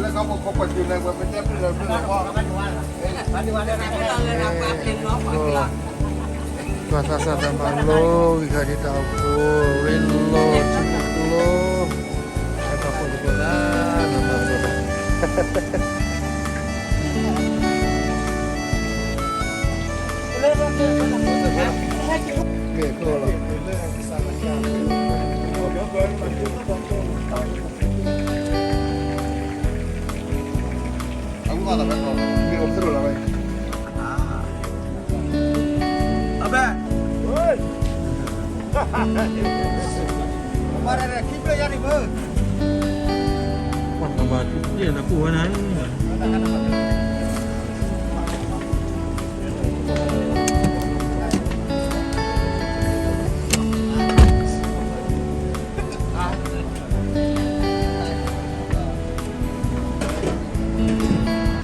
လၢကဘီခိၣ်ပှၤစူၤလဲၤဝဲပတဲပျုၢ်လၢပျုၢ်လၢဘီ ပှၤသးစၢ်သးမၤလိဂံၢ်ခါဒ်တၢ်အိၣ်ဖှိၣ် ရ့လိာ်ထံဖိကျိ ဟဲပာ်ဖှိၣ်သကိးသး နမၤသကိးသး ကဲ ကီလီၤ အဝဲသးဖဲကီ မ့ၢ်အိၣ်ဖဲလိာ်လီၤဝဲ အဘဲ ပှၤတၢ်ခံဖျၢၣ်ယါန့ၣ်ဘၣ် ပှၤတၢ်ဘၣ်ခံဖျၢၣ်လၢပူၤဝဲန့ၣ်